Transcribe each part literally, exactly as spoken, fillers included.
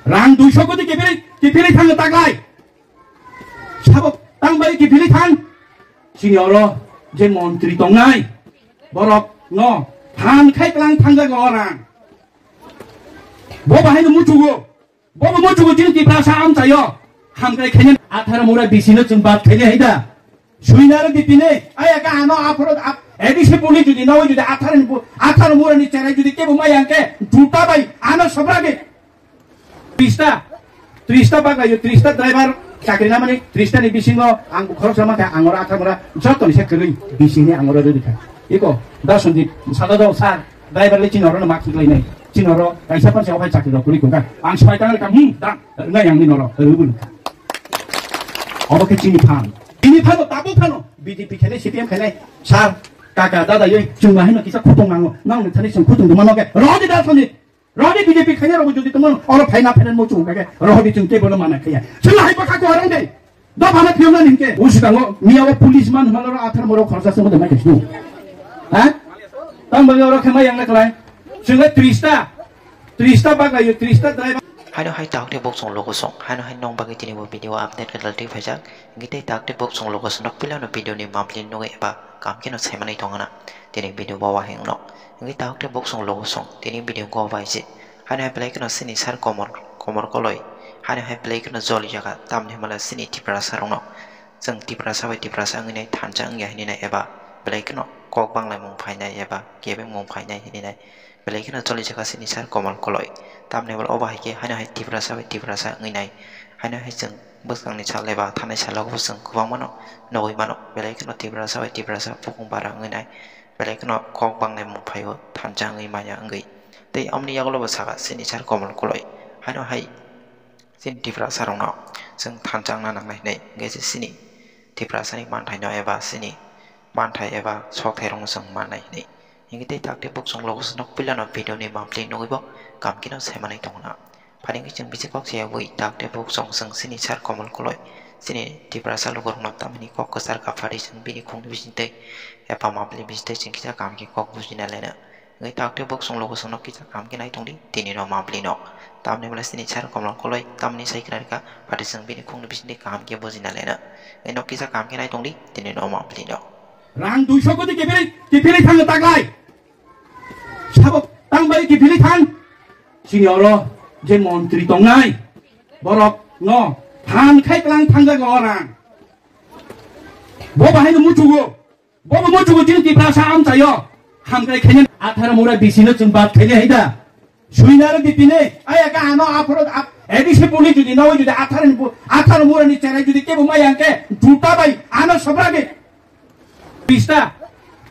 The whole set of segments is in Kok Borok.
Rang duiso koti kiphilwi, kiphilwi thangno taklai. Sabo tang bai kiphilwi thang. Chini oro je montri tongnai, borok no phan khai klang thangjago o rang. Bo bahai no muchugo. Bo bo muchugo chini Tiprasa amchaio. Hamkrai khaini atharo mura bisino chwng bad khaini haida. Suinaro di tini, aya ka ano aphoro ap-, A D C police judi nawi judi atharo ni bu-, atharo mura ni cherai judi kebo maya hwnkhe juta bai ano sobra di. Trista, trista bagayo, trista driver chakri namani, trista ni bisingo ang khoroksa mankha, ang oro atharo mura joto ni se kwrwi bisini ang oro rwdi kha. Iko, da Sanjit, sada do sir, driver le chini oro no mak khiklai nai. Chini oro kaisa pansa ophai chakri rok kwrwi kungka. Ang swbai tang ka, hmm, da, nai ang ni noro, rwbun kha. Obo khe chini phan. Chini phano, tabuk phano, B J P khainai, C P M khainai, sir, kaka, dada, yoi, chwng bahai no kisa khutung nango. Nang ni thani chwng khutung duma no khe, rodi da Sanjit. Rodi B J P khainai rok jodi tongmano, oro phaina phaina mo chwng kake, rodi chwng tei bono mana khaya. Chwng hai bwkha ko arang de. Da bana phiyong na ningke. Usi tango, miya o police man hmalo ro athar moro khorsa se mo de mai kaisnu. Ha? Tang bagi oro khema yang na klai. Chwng le trista, trista bagayo, trista driver. Haino hai tak tei bok chwng logo song. Haino hai nong bagwi tini bo video update ka dal twi phaijak. Ngi tei tak tei bok chwng logo song nok pila no video ni monthly nugwi eba kam khe no sai manwi tong na. Tini video bo wa heng no. Ngi tak tei bok chwng logo song. Tini video go bai je. Haino hai belai kheno chini sir Komol, Komol Koloi. Haino hai belai kheno joli jaga. Tamni hwnba chini Tiprasa rokno. Chwng Tiprasa bai Tiprasa wngwi nai thansa wngya hinwi nai eba belai kheno kok banglaimung phainai eba kebengmung phainai hinwi nai belai kheno joli jaga chini sir Komol Koloi. Tamni hwnba obo hai khe haino hai Tiprasa bai Tiprasa wngwi nai. Haino hai chwng bwskangni sal eba thanai salo bo chwng kwbangmano nugwi mano. Belai kheno Tiprasa bai Tiprasa bukung bara wngwi nai. Belai kheno kok banglaimung phaio thansa wngwi manya wngwi. Tei amoni yagulo bo saka chini sir Komol Koloi. Haino hai chini Tiprasa rokno chwng thansa wngna nangnai hinwi hwnkhe se chini Tiprasani manthaino eba chini manthai eba sokthai rokno chwng mannai hinwi. Hwnkhe tei tak tei buk chwng logo se nok pilano video ni monthly nugwi bo kam kino sai manwi tongo na. Phaini khe chwng bisi kok se yabwi tak tei buk chwng chwng chini sir Komol Koloi chini Tiprasa lukurok no tamni kok kwchar kha phari chwng bini khungni bisingtwi eba monthly bisingtwi chwng kisa kam khe kok bujina laina. Wngwi tak tei bok chwng logo chwngno kisa kam khe nai tongdi, tini no mabli no. Tamni bwle chini sir Komol Koloi tamni sai khna rwkha, phatwi chwng bini khungni bisingtwi kaham khe bujina lena. Wngwi no kisa kam khe nai tongdi, tini no mabli no. Rang duiso koti kiphilwi, kiphilwi thangno taklai. Sabo tang bai kiphilwi thang. Chini oro je montri tongnai, borok no phan khai klang thangjago o rang. Bo bahai no muchugo. Bobo muchugo chini Tiprasa amchaio. Hamkrai khaini atharo mura bisino chwng bad khaini haida. Suinaro di tini, aya ka ano aphoro ap-, A D C police judi nawi judi atharo ni bu-, atharo mura ni cherai judi kebo maya hwnkhe juta bai ano sobra di. Trista,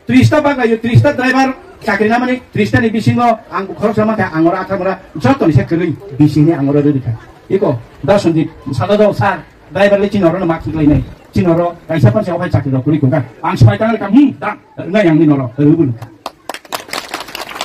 trista bagayo, trista driver chakri namani, trista ni bisingo ang khoroksa mankha, ang oro atharo mura joto ni se kwrwi bisini ang oro rwdi kha. Iko, da Sanjit, sada do sir. Driver le chini oro no ma khiklai nai. Chini oro kaisa pansa ophai chakri rok kwrwi kungka. Ang swbai tang ka, hmm, da, nai ang ni noro, rwbun kha.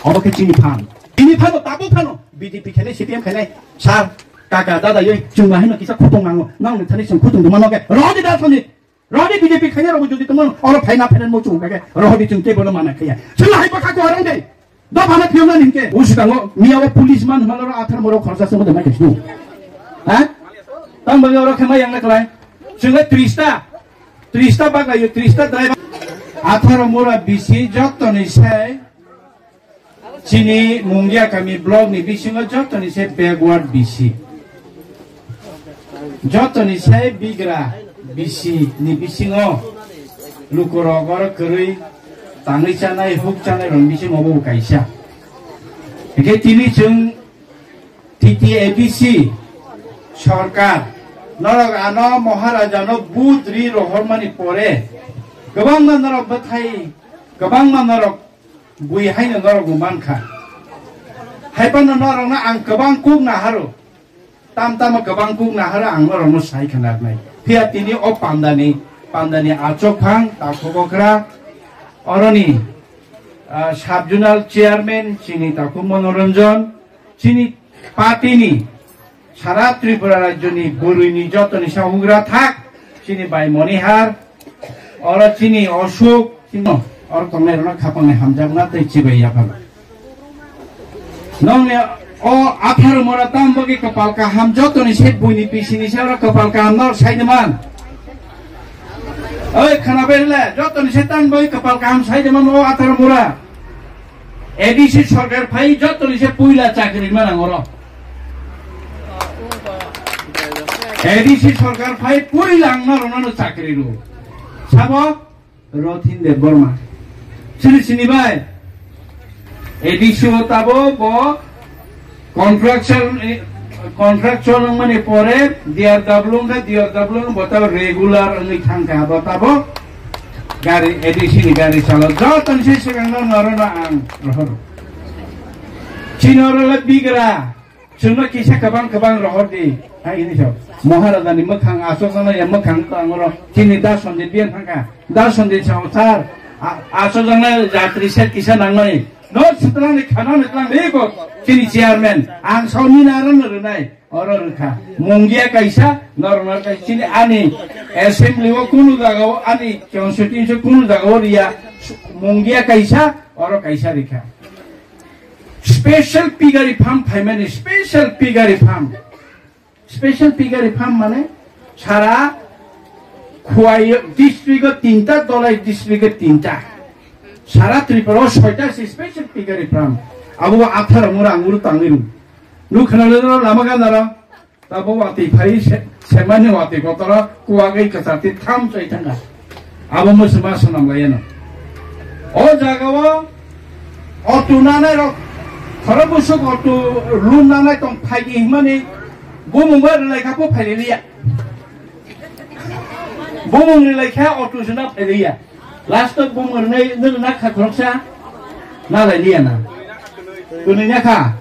Obo khe chini phan. Chini phano, tabuk phano, B J P khainai, C P M khainai, sir, kaka, dada, yoi, chwng bahai no kisa khutung nango. Nang ni thani chwng khutung duma no khe, rodi da Sanjit. Rodi B J P khainai rok jodi tongmano, oro phaina phaina mo chwng kha khe, rodi chwng tei bono mana khaya. Chwng hai bwkha ko arang de. Da bana phiyong na ningke. Usi tango, miya o police man hmalo ro athar moro khorsa se mo de mai kaisnu. Ha? Tang bagi oro khema yang na klai. Chwng le trista, trista bagayo, trista driver. Atharo mura bisi joto ni sai. Chini Mungia kami block ni bisingo joto ni sai backward bisi. Joto ni sai bigra bisi ni bisingo lukurok oro kwrwi tangwi chanai, huk chanai rokni bisingo bo kaisa. Hingke tini chwng T T A D C sorkar norok ano Maharaja no but ri rohormani pore kwbangma norok bwthai, kwbangma norok bui haino norok bo mankha. Hai phano norokno ang kwbang kuk naharo. Tam tamo kwbang kuk nahara ang norokno sai khna rwnai. Phiya tini o pandani, pandani achok phang, takhuk okra, oroni, ah, sub zonal chairman, chini takhuk Monoranjan, chini party ni, sara Tripura rajyo ni bwrwi ni joto ni sahugra thak, chini bai Monihar, oro chini Osuk, chini oro tongnai rokno khapang ni hamjakma tei chibai yaphang. Nongni O atharo mura tam bagwi kwpal kaham, jotoni se buini pisini se oro kwpal kaham no sai de man. Oi, khwnabai le, jotoni se tam bagwi kwpal kaham sai de man o atharo mura. A D C sorkar phai jotoni se puila chakri man ang oro. A D C sorkar phai puila ang no rono chakri ru. Sabo? Rothin Debbarma. Sini sini bai. A D C o tabo bo contractual, eh, contractual wngmani pore D R W wngkha, D R W wngkha, bo tabo regular wngwi thangkha, bo tabo gari, A D C ni gari salok. Jotoni se swkang no noro no ang rohor. Chini oro le bigra. Chwngno kisa kwbang kwbang rohor di, hai hini so. Maharaja ni mwkhang asokjaknai ya mwkhang to angoro chini Da Sanjit biyan thangkha. Da Sanjit sao sir, a-, asokjaknai jatri set kisa nangnai. No swtwlangni khana ni twlang di ko chini chairman. Ang sao nini aro no rwnai, oro rwkha. Mungia kaisa, norok no kaisa chini ani assembly o kunu jaga o ani constituency kunu jaga o riya. Mungia kaisa, oro kaisa rikha. Special piggery farm phaimani, special piggery farm. Special piggery farm mane sara Khowai district o tinta, Dhalai district o tinta. Sara Tripura o soita se special piggery farm. Abo atharo mura anguru tangwi ru. Nuk khna le lama gana ra. Tabo watwi phai se-, semani watwi kotora kuwagwi kwchar twi tham chai thangkha. Abo mwswma swnam laiyano. O jagao auto nanai rok, khoro busuk auto lum nanai tong phaidi himani bumung bai rwlai kha pho phailai liya. Bumung rwlai kha auto sina phailiya. Last o bumung rwnai nung na kha khoroksa nalai liya na. Kunui na kha.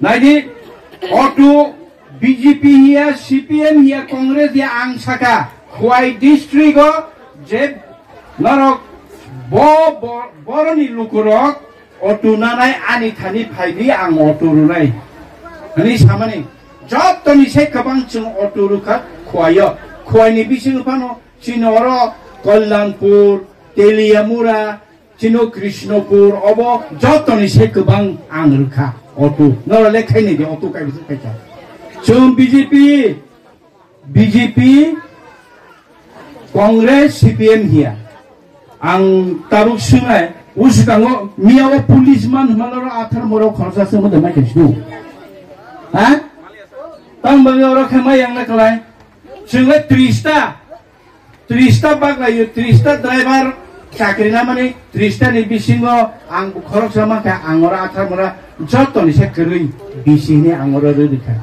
Naidi auto B J P hiya, C P M hiya, Congress hiya, ang saka, Khowai district o je norok bo, bo, boroni lukurok auto nanai ani thani phaidi ang auto runai. Ani samani, jotoni se kwbang chwng auto rukha Khowai o. Khowai ni bisingo phano chini oro Kalyanpur, Teliamura, Chino Krishnapur obo jotoni se kwbang ang rwkha auto. Noro le khaini de auto kai bising paikha. Chwng B J P, B J P, Congress, C P M hiya. Ang tabuk swngnai, uskango miya o police man hwnma loro athar moro khoroksa se mo de mai khe snu. Ha? Tang bangwi oro khe mai yang na kalai. Chwng le tris ta. Tris ta baglaio, tris ta driver chakri namani, tris ta ni bisingo ang bo khoroksa mankha, ang oro athar mora jotoni se kwrwi bisi hwnwi ang oro rwrwkha.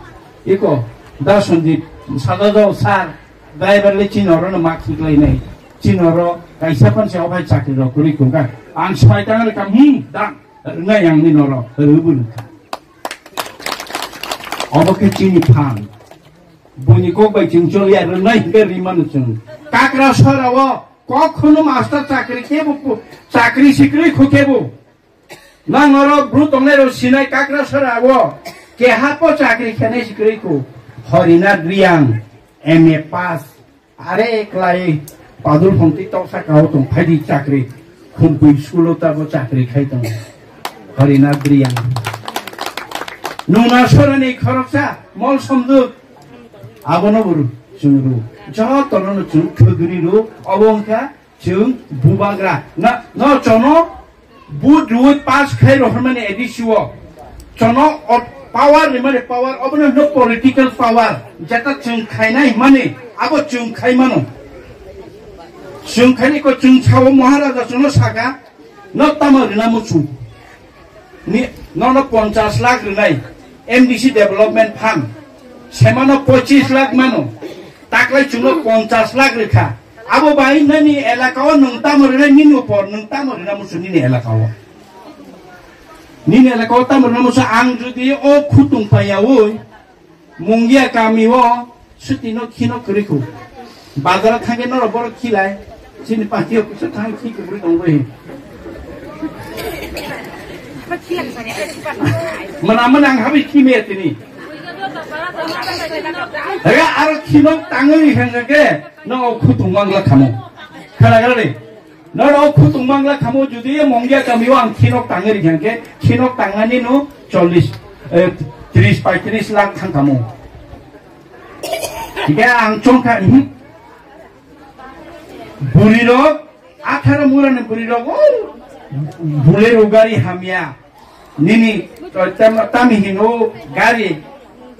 Eko, Da Sanjit, sajajao sir, driver le chini oro no ma khiklainai. Chini oro kaisa phan se ophai chakri rok kwrwi tongkha. Ang swbai tang rwkha, hmm, dang, rwnai ang ni noro, rwbw rwkha. Obo khe chini phan. Buini kok bai chwng choliya rwnai hwnkhe rimano chwng. Kakrasora o kok khunu master chakri kebo pu-, chakri sikri khu kebo. Nang oro bru tongnai rok sinai Kakrasora o keha po chakri khenai sikri khu. Horinath Riyang, M A pass. Are klai padul phongti toksa kao tong phaidi chakri. Khumpui school o tabo chakri khai tongo. Horinath Riyang. Nuna sorani khoroksa mol somduk. Abono bo chwng ru. Jotono no chwng khwgri ru. Obo wngkha chwng bubagra. Na, no chono vote rwi pass khai rohormani A D C o. Chono o power ni mani power, obono no political power. Jeta chwng khainai mani, abo chwng khai mano. Chwng khaini ko chwng sao Maharaja chwngno saka, no tamo rina muchung. Ni, nono ponchas lakh rinai, M D C Development Fund, semano pochis lakh mano, taklai chwngno ponchas lakh rikha. Abo bai nini elaka o nwng tamo rinai nini upor, nwng tamo rina muchung nini elaka o. Nini elaka o tamo rina muchung ang jodi o khutung paiyaui, Mungia kami o suti no khino kwrwi khu. Bazar thangke norok borok khilai. Chini party o kisa thang khi kwrwi tong bai. Mana mana ang habi khi me tini. Ega aro khino tangwi hangke no khutung mangla khamo. Khana gara de. Norok khutung mangla khamo jodi Mungia kami o ang khinok tangwi rikha khe khinok tangnani no chollish. Eh, tris paitris lakh thangkamo. Hingke ang chongkha, mhm. Bwrwirok, atharo murani bwrwirok, o, Bolero gari hamya. Nini, tam-, tami hino gari,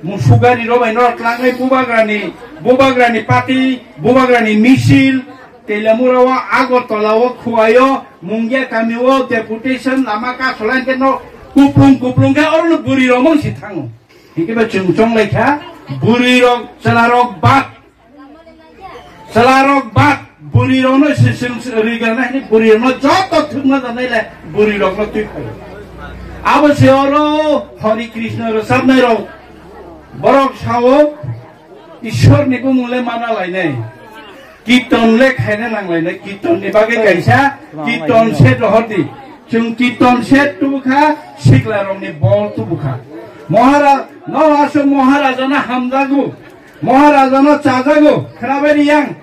musu gari rok bai norok tlangwi bubagrani, bubagrani party, bubagrani misil, Telamura o, Agartala o, Khowai o, Mungia kami o, deputation, lama kasolai khe no, kuplung kuplung khe oro no bwrwi rok mung si thango. Hingke ba chwng chong lai kha, bwrwi rok, chwla rok bad, Chwlarok bad bwrwirokno se chwng rigalnai hwnwi bwrwirokno joto thwkma janai le bwrwirokno twi phaio. Abo se oro Hori Krishna rwchapnairok borok sao Ishwarni bumung le mana lainai. Kirton le khaina nang lainai. Kirtonni bagwi kaisa kirton set rohordi. Chwng kirton set tubukha, siklarokni bol tubukha. Mohara-, no aswk Maharajano hamjago. Maharajano chajago, khwnabai riyang.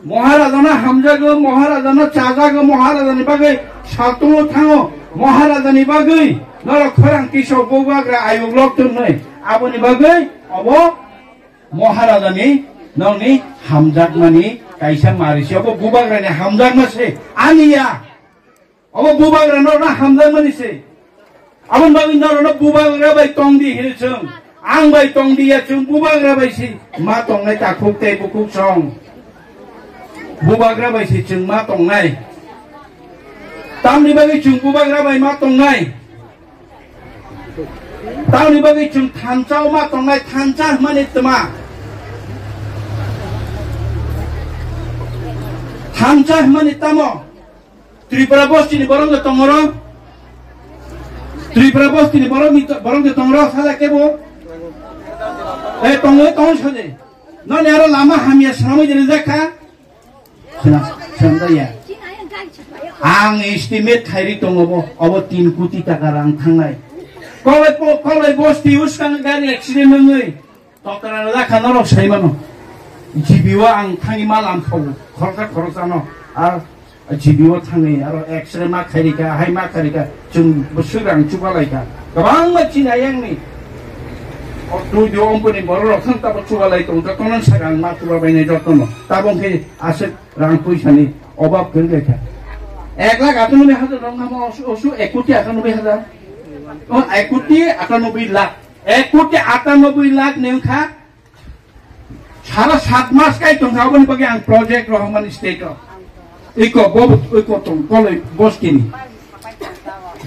Maharajano hamjago, Maharajano chajago, Maharajani bagwi satungo thango, Maharajani bagwi norok khorang tisok bubagra ayuk lok twngnai. Aboni bagwi obo Maharajani nokni hamjakmani kaisa marisi, obo bubagrani hamjakma se, ani ya. Obo bubagra norokno hamjakmani se. Aboni bagwi norokno bubagra bai tongdi hwnwi chwng. Ang bai tongdi ya chwng bubagra bai se ma tongnai takhuk tei bukhuk song. Bubagra bai se chwng ma tongnai. Tamni bagwi chwng bubagra bai ma tongnai. Tamni bagwi chwng thansa o ma tongnai, thansa hwnmani tma. Thansa hwnmani tamo. Tripura bostini borok no tongoro. Tripura bostini borok ni to-, borok ni tongoro sala kebo. Eh, tongo, tongo sade. Noni aro lama hamya swnamwi de rijak kha. Swnam, swnamjaya. Ang estimate khairi tongo bo, obo tin koti taka rang thangnai. Kolai po-, kolai bosti uskang gari accident wngwi. Tokra rwjak kha norok sai mano. G B o ang thangwi ma lam khago. Khoroksa khoroksano. Ar G B o thangwi aro X-ray ma khairika, hai ma khairika. Chwng bwswk rang chubalai kha. Kwbangma chini ayangni. O twi di omponi borok rok thang tabo chubalai tong. Jotono sakang ma chubabainai jotono. Tabo khe aswk rang puisani obab kwrwi lai kha. Ek lakh atanoboi hajar rok namo osu, osu ek koti atanoboi hajar. O ek koti atanoboi lakh. Ek koti atanoboi lakh ni wngkha sara sat mas kai tongkha, aboni bagwi ang project rohormani state o. Iko bo, iko tong, koloi bostini.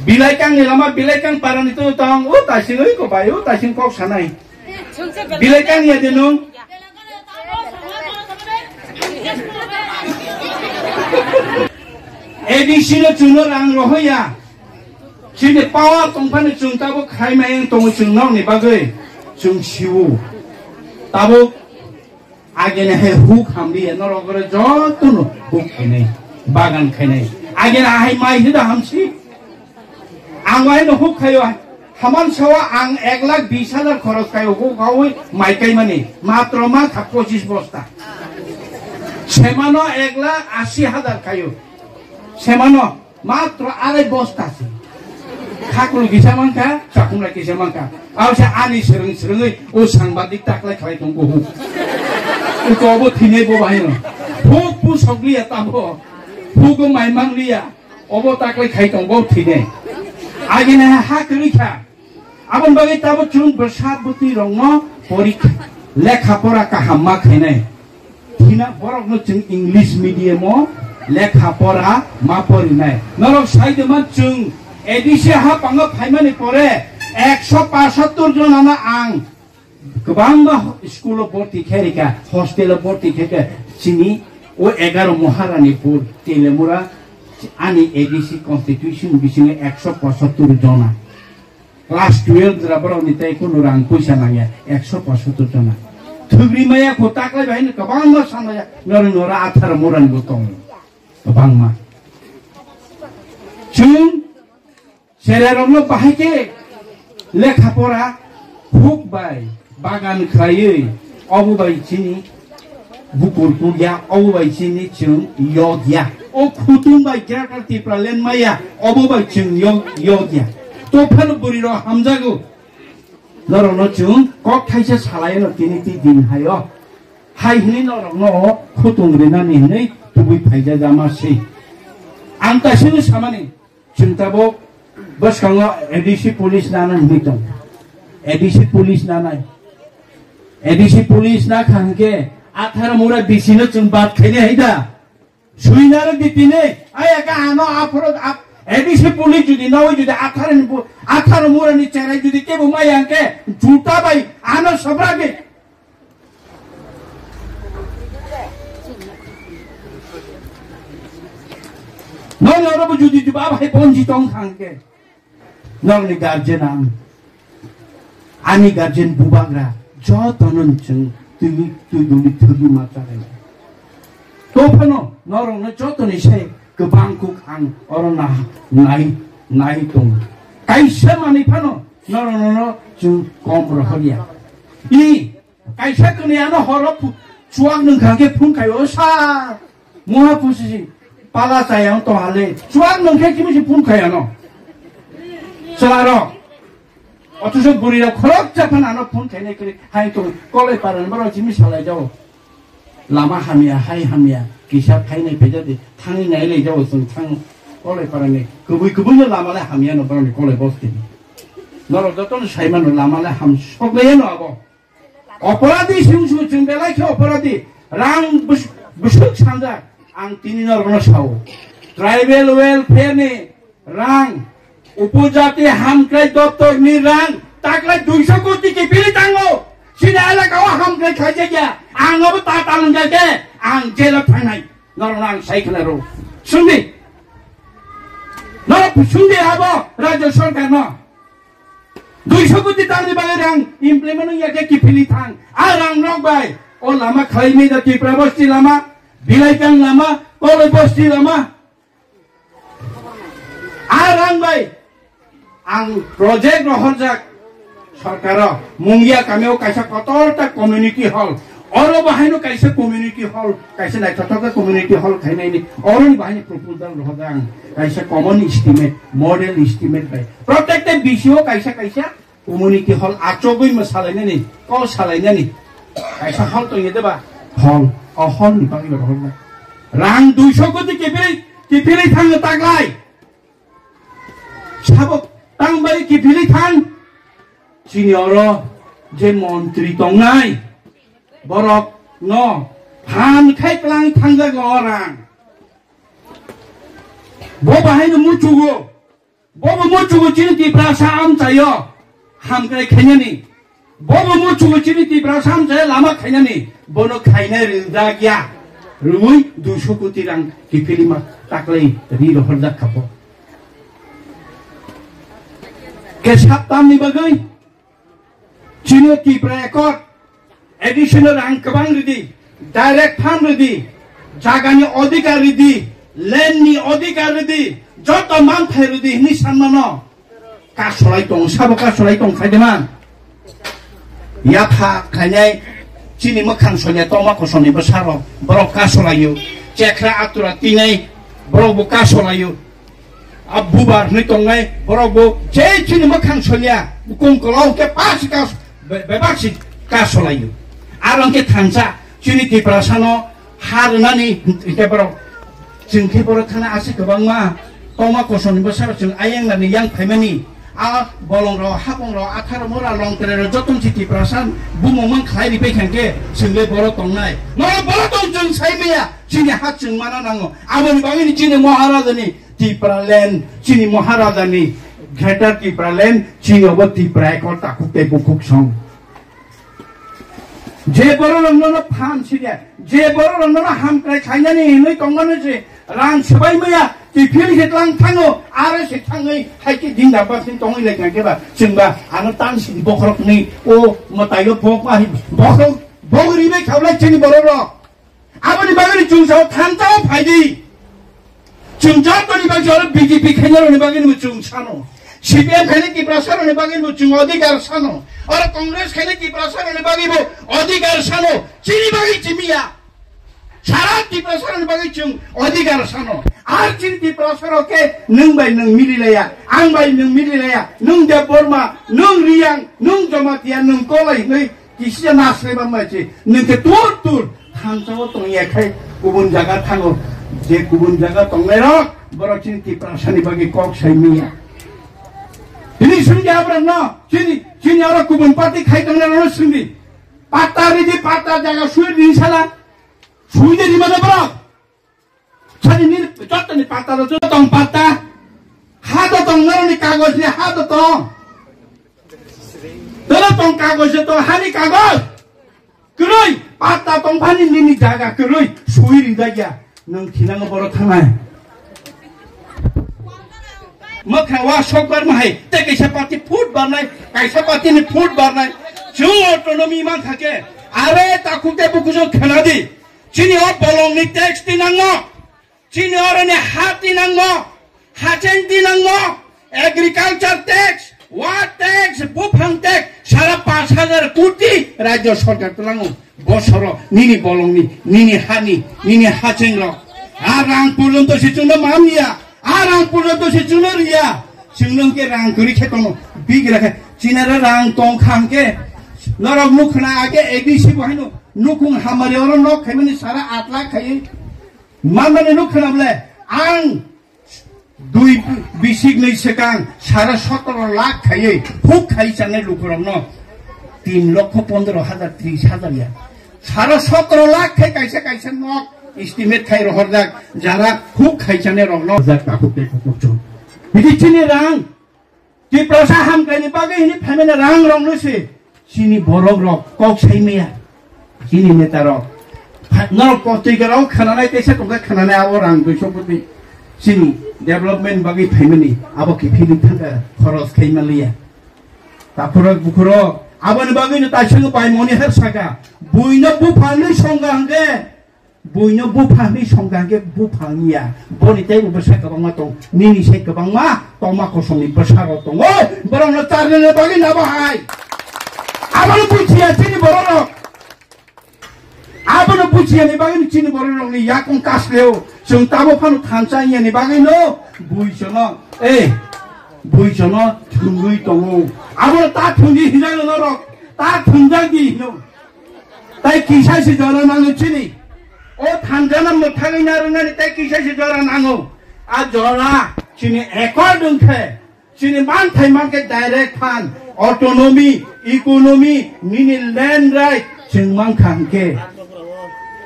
Bilaikang ni lama, Bilaikang para ni to tong, o taising iko bai, o taising kok sanai. Bilaikang ya de nung. A D C no chwngno rang rohoya. Chini power tongphani chwng tabuk khai mayang tongo chwng nokni bagwi chwng siwo. Tabuk agini hai huk hamliya norok ore jotono huk khainai, bagan khainai. Agini hai mai hida hamsi. Ang wahino huk khayo, haman sawa ang ek lakh bis hajar khoros khayo huk hawi mai kaimani. Matro ma kha pochis bosta. Semano ek lakh asi hajar khayo. Semano. Matro arai bosta se. Khakulu kisa mankha, chakhumra kisa mankha. Abo se ani srwng srwngwi o sangbadik taklai khlai tong kuhu. Uko obo thinai bo bahino. Phuk pu sokliya tabo. Phuk o mai mangliya. Obo taklai khai tong bo thinai. Agini ha kwrwi kha. Aboni bagwi tabuk chwng bwsa bwtwi rokno porikha, lekha pora kaham ma khainai. Thina borokno chwng English medium o lekha pora ma porinai. Norok sai de man chwng A D C ha pango phaimani pore ekso pachattor jonano ang kwbangma school o borti khe rikha, hostel o borti khe khe chini o egaro Maharanipur, Telemura, ani A D C constitution bisingo ekso pochattor jona. Class twelve jora borok ni tei kunu rang puisa nangya, ekso pochattor jona. Thwgri maya kho taklai bai no kwbangma sanaya, noro noro atharo muran bo tongo. Kwbangma. Chwng cherairokno bahai khe lekha pora huk bai bagan khlaiwi, obo bai chini bukur kukya, obo bai chini chwng yokya. O khutung bai Greater Tipraland maya, obo bai chwng yok, yokya. To phano bwrwi rok hamjago. Norokno chwng kok thaisa salaino tini twi din haio. Hai hwnwi norokno khutung rinani hwnwi tubui phaijajama se. Ang kaisano samani, chwng tabuk bwskango A D C police nana hwnwi tong. A D C police nanai. A D C police nakha hwnkhe atharo mura D C no chwng bad khainai hai da. Suinaro di tini, ayaka ano aphoro ap-, A D C police judi nawi judi atharo ni bu-, atharo mura ni cherai judi kebo maya hwnkhe juta bai ano sabra di. Noni oro bo judi judi abo hai bonji tong kha hwnkhe. Nokni guardian ang, ani guardian bubagra, jotono chwng twi twi duli thwgwi ma chajai. To phano norokno jotoni se kwbang kuk ang oro na-, nai, nai tongo. Kaisa manwi phano norokno chwng kom rohorya. I Kaisa kwnwi ano horo phu-, chuak nwng kha khe phone khai, "O sir, muha pusi pala chayang tong hale." Chuak nwng khe kimi si phone khai ano. Chwla rok. Othocho bwrwi rok khorok cha phano ano phone khainai kwrwi hai tong kolai para ni borok chimi salai jao. Lama hamya, hai hamya, kisa phainai phaida di, thangwi nai lai jao chwng thang kolai para ni. Kubui kubui no lama le hamya no borok ni kolai bosti. Norok joto no sai mano lama le ham sok lai no abo. Oporadi sing sing chwng belai khe oporadi. Rang bus-, busuk sanjak. Ang tini norokno sao. Tribal welfare ni rang, upojati hamkrai doptor ni rang, taklai duiso koti kipili tango. Chini elaka o hamkrai khaijak ya. Ang abo ta talong jake. Ang jela thanai. Norokno ang sai khna ro. Sungdi. Norok sungdi abo Rajya Sarkar no. Duiso koti tamni bagwi rang implement wngya khe kiphilwi thang. A rang rok bai o lama khlaimwi da Tripura bosti lama, Bilaikang lama, Koloi bosti lama. A rang bai ang project rohorjak sorkaro Mungia kamio kaisa kotor ta community hall. Oro bahaino kaisa community hall, kaisa naithothok khe community hall khainai ni, oro ni bahai ni proposal rohorjak ang. Kaisa common estimate, model estimate bai. Protected B C O kaisa kaisa community hall achogwi ma salainani, kok salainani. Kaisa hall tongya deba? Hall, o hall ni bagwi rohorjak. Rang duiso koti kiphilwi, kiphilwi thangno taklai. Sabo tang bai kiphilwi thang. Chini oro je montri tongnai, borok no phan khai tlang thangjak o rang. Bo bahai no muchugo. Bo bo muchugo chini Tiprasa amchaio hamkrai khainani. Bo bo muchugo chini Tiprasa amchaio lama khainani. Bono khainai rijak ya. Rwi duiso koti rang kiphilima taklai ri rohorjak kha bo. Khe saptamni bagwi chini Tipra Accord, additional rang kwbang ridi, direct fund ridi, jagani odhikar ridi, land ni odhikar ridi, joto manthai ridi hwnwi sanmano. Kasolai tong, sabo kasolai tong khaidema. Yapha khainai chini mwkhang sonya tongma kosoni bwsarok, borok kasolaio. Chekra atura tinai borok bo kasolaio. A bubar hwnwi tongnai borok bo je chini mwkhang sonya, bukung kolok khe pas kas be-, bebak si kasolaio. Aro hwnkhe thansa chini Tiprasano ha rwnani hwnkhe borok, chwng khe borok thana aswk kwbangma tongma kosoni bwsarok chwng ayang nani yang phaimani. A bolong rok, hapong rok, atharo mura, longtere rok joto si Tiprasa bumung mang khlai ri pai kha hwnkhe chwng le borok tongnai. Norok borok tong chwng sai maya, chini ha chwng mana nango. Aboni bagwi chini Maharajani Tipraland, chini Maharajani Greater Tipraland, chini obo Tipra Accord takhuk tei bukhuk song. Je borok rok nono phan siya, je borok rok nono hamkrai khainani hinwi tongmani se rang swbai maya, kiphil se tlang thango, aro se thangwi hai khe din da bak sin tongwi lai kha khe ba, chwng ba ano tan sin bokhorok ni o mwtaio bok ma hi bokhorok bok ribai khaulai chini borok rok. Aboni bagwi chwng sao thansa o phaidi. Chwng jatoni bagwi oro B J P khainarokni bagwi bo chwng sano. C P M khainai Tiprasarokni bagwi bo chwng odhikar sano. Oro Congress khainai Tiprasarokni bagwi bo odhikar sano. Chini bagwi chimiya. Sara Tiprasarani bagwi chwng odhikar sano. Ar chini Tiprasarok khe nwng bai nwng mililaya, ang bai nwng mililaya, nwng Debbarma, nwng Riyang, nwng Jamatia, nwng Kolai hwnwi kisa nasle ba mai se, nwng khe tur tur thansa o tong ya khai kubun jaga thango, je kubun jaga tongnai rok borok chini Tiprasani bagwi kok sai miya. Tini sungdi abrang no, chini, chini oro kubun party khai tongnai rok no sungdi. Patta ridi, patta jaga sui di sala. Sui di mana borok. Sani ni jottoni patta do tong patta. Ha do tong noroni kagoj ni ha do tong. Dolo tong kagoj do tong hani kagoj. Kwrwi patta tong phani nini jaga kwrwi sui ri jagya. Nang thinang boro thanai. Makha wa sok bar mahai te kaisa party foot barnai, kaisa party ni foot barnai. Chwng autonomy man thake. Are takhuk te bukujo khanadi. Chini o bolong ni tax tinango. Chini oroni ha tinango, hacheng tinango, agriculture tax, wa tax, buphang tax, sara panch hajar koti rajyo sarkar twlango bosoro nini bolongni, nini hani, nini hacheng rok. A rang porjonto se chwngno mamliya, a rang porjonto se chwngno riya, chwngno hwnkhe rang kwrwi khe tongo, bigra khe, chinara rang tong kha hwnkhe, norok nukhna age A D C bo haino, nukung hamari oro nok khaimani sara aat lakh khaiwi, Mamani nuk khna bole, ang dui bisik ni sekang sara sotoro lakh khaiwi huk khai chanai lukurokno tin lokho pondro hajar, tris hajar ya. Sara sotoro lakh khai kaisa kaisa nok estimate khai rohorjak, jara huk khai chanai rokno jak takhuk tei kukuh chwng. Bidi chini rang Tiprasa hamkrai ni bagwi hini phaimani rang rok no se chini borok rok kok sai maya chini neta rok. Pha-, norok potrika rok khwnanai teisa tongkha khwnanai abo rang duiso koti chini development bagwi phaimani abo kiphilwi thangkha khoros khai manliya. Takhurok bukhurok aboni bagwi no taisongo bai moni her saka buino buphangni songkha hwnkhe Buino buphangni songkha hwnkhe buphang ya. Boni teibo bwsa kwbangma tong. Nini se kwbangma tongma kosongni bwsarok tongo. Borokno charnani bagwi nabo hai. Abono buchiya chini bororok. Abono buchiyani bagwi chini bororokni yakung kasleo. Chwng tamo phano thansa yani bagwino buisono. Eh, buisono thwngwi tongo. Abono ta thwngwi hinjak norok. Ta thwngjak di hino. Tai kisa se jora nango chini. O thanjana mwthagwi narwknani tai kisa se jora nango. A jora chini accord wngkhe, chini manthai mankhe direct phan, autonomy, economy, nini land right chwng mankha hwnkhe,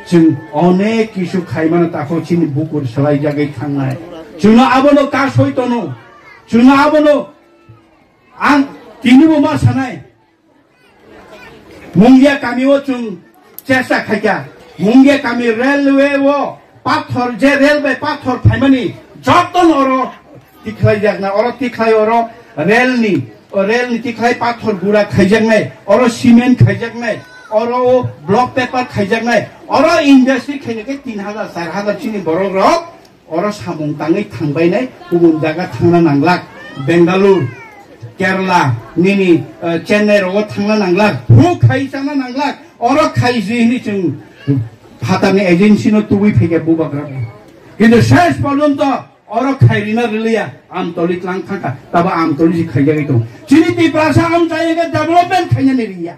chwng onek kisu khaimano takhuk chini bukur swlaijagwi thangnai. Chwngno abono kasoi tono. Chwngno abono ang tinibo ma sanai. Mungia kami o chwng chesta khaikha. Mungia kami railway o pathor, je rail bai pathor phaimani jotono oro tikhlaijakna, oro tikhlai oro rail ni, o rail ni tikhlai pathor gura khaijaknai, oro cement khaijaknai, oro o block paper khaijaknai, oro industry khainai khe tin hajar, char hajar chini borok rok Oro samung tangwi thangbainai kubun jaga thangna nanglak, Bengaluru, Kerala, nini, eh, Chennai rogo thangna nanglak, huk khai chana nanglak, oro khaiji hini chwng phatarni agency no tubui phaikha bubagra. Kintu ses porjonto oro khairina riliya, Amtoli tlang thangkha, tabo Amtoli si khaijagwi tongo. Chini Tiprasa amchai hwnkhe development khainani riya.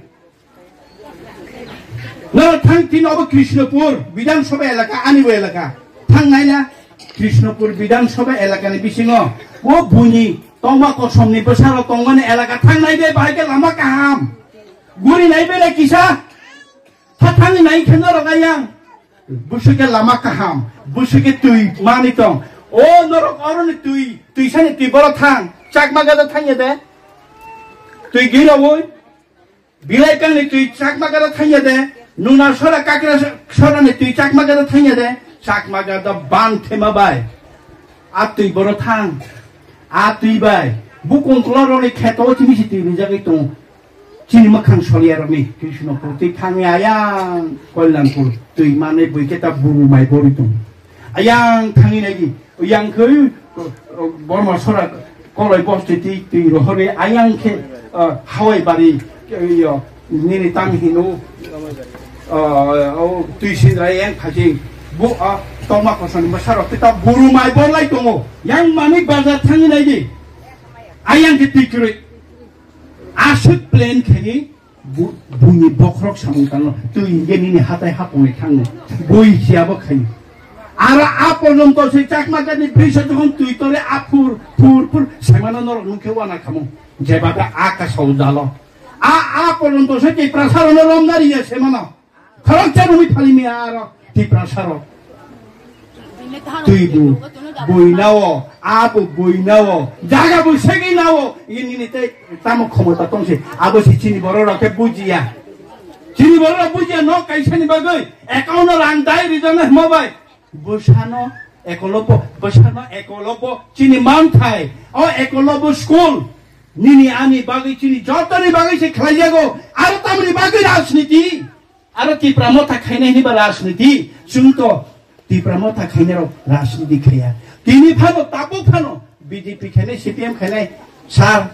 Norok thang tini obo Krishnapur Bidhan Sabha elaka, ani bo elaka. Thang naila Krishnapur Bidhan Sabha elakani bisingo o buini tongma kosomni bwsarok tongmani elaka thang nai de bahai khe lama kaham. Guri nai bele kisa. Tha thangwi nai khe norok ayang. Bwswk khe lama kaham, bwswk khe twi mani tong. O norok oroni twi, twisani twi borok thang. Chakma gada thangya de. Twi giraui. Bilai kangni twi chakma gada thangya de, nuna sora kakra sora ni twi chakma gada thangya de, chakma gada ban thema bai. A twi boro thang, a twi bai. Bukung kula roni kheto chini si twi rijagwi tong. Chini makhang soliya roni Krishnapur twi thangya ayang Kalyanpur twi mane bui khe ta buru mai bori tong. Ayang thangwi naidi, yang khe, o, o, Borma sora koloi bosti ti, ti rohori, ayang khe, o, hawai bari, o, nini tang hino. Ah, o twi sindra yang khajing. Bu, ah, tongma kosong ni bwsarok tei ta buru mai borlai tongo. Yang mani bazar thangwi naidi. Ayang khe twi kwrwi. Aswk plan khaini bu-, buini bokhorok samung tangno. Twi hingke nini hatai hapungni thangno. Bui siya bo khaini. Aro a porjonto se chakma jatni bwrwi se jokhon twi tore a phur, phur, phur semano norok nukhe wana khamung. Jeba ta a kasa ujalo. A, a porjonto se Tiprasa rono romnari ya semano. Khoroksa rumi phalimi aro Tiprasa rok. Twi bu bui nao, a bu bui nao, jaga bu segwi nao, ini ni tei tamo khomota tongsi, abo si chini borok rok khe bujiya. Chini borok rok bujiya, nok kaisa ni bagwi account no rang dai rijana himo bai. Bwsano ekolobo, bwsano ekolobo chini manthai, o ekolobo school. Nini ani bagwi chini jotoni bagwi se khlaijago, aro tamni bagwi rajniti. Aro Tipra Motha khainai hinwi ba rajniti, chwng to Tipra Motha khainai rok rajniti khaiya. Tini phano, tabuk phano B J P khainai, C P M khainai, sir,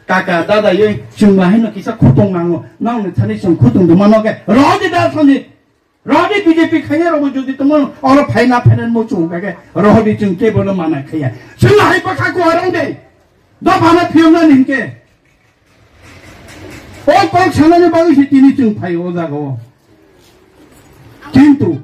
kaka, dada, yoi, chwng bahai no kisa khutung nango, nang ni thani chwng khutung duma no khe, rohdi da thani, rohdi B J P khainai rok bo jodi tongmo, oro phaina phaina mo chwng kake, rohdi chwng kebo no mana khaiya. Chwng hai bwkha ko arang de, dophano phiyokna ni hinkhe. O kok sanani bagwi se tini chwng phai o jaga o. Kintu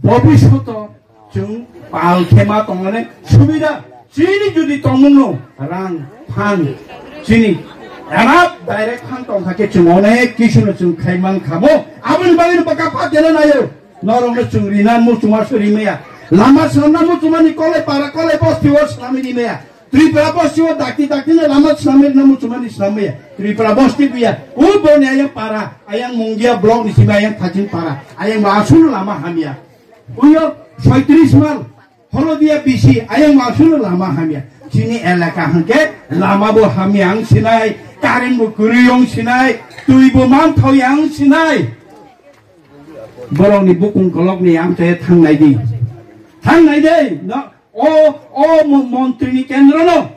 bobishoto chwng pal khema tongnani subida chini jodi tongmungno rang phan chini ena direct phan tongkha khe chwng onek kisuno chwng khaimang khamo aboni bagwi no bwkha pa dena nayo norokno chwng rina muchungma suri maya lama swnamna muchungmani kolai para kolai bosti o swnamwi ri maya. Tripura bosti o dakti dakti no lama swnamwi rwna muchungmani swnamwi ya. Tripura bosti buya. O boni ayang para, ayang Mungia block ni simi ayang Thaching para, ayang bo aswk lama hamya. Uyo soitris mal, Holodia bisi, ayang bo aswk lama hamya. Chini elaka hwnkhe lama bo hamya ang sinai, current bo kwrwi ang sinai, twi bo manthoya ang sinai. Borokni bukung kolokni amchai thangnai di. Thangnai de, no? O, o mo-, montri ni kendro no,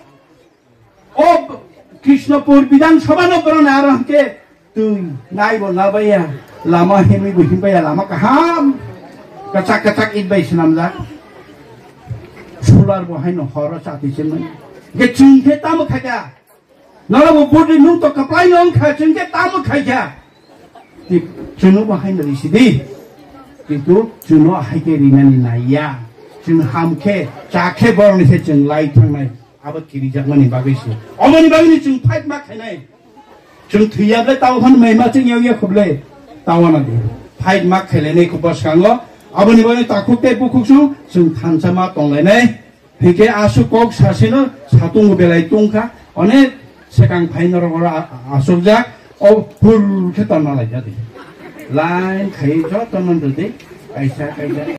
o Krishnapur Bidhan Sabha no borok na aro hwnkhe twi nai bo na baiya, lama himwi bo him baiya, lama kaham, kwchak kwchak it bai swnamjak, solar bo haino horo chati se mani, hwnkhe chwng khe tamo khaikha? Norok bo budi nwng to kwplai no wngkha, chwng khe tamo khaikha. Ti-, chwngno bo haino risi di. Kintu chwngno hai khe rinani naiya. Chwng ham khe, cha khe borokni se chwng lai thangnai. Abo kirijakmani bagwi se. Omoni bagwini chwng fight ma khainai. Chwng thwiya ble tao phan mai ma chwng yagya khuble. Tao na di. Fight ma khailainai khubo swkango. Aboni bagwi takhuk tei bukhuk chwng, chwng thansa ma tonglainai. Hingke aswk kok sasino satung belai tungkha, onek sekang phai norok oro a-, asokjak, o phul khe tonna laijadi. Line khai joto nondodi, kaisa kaisa.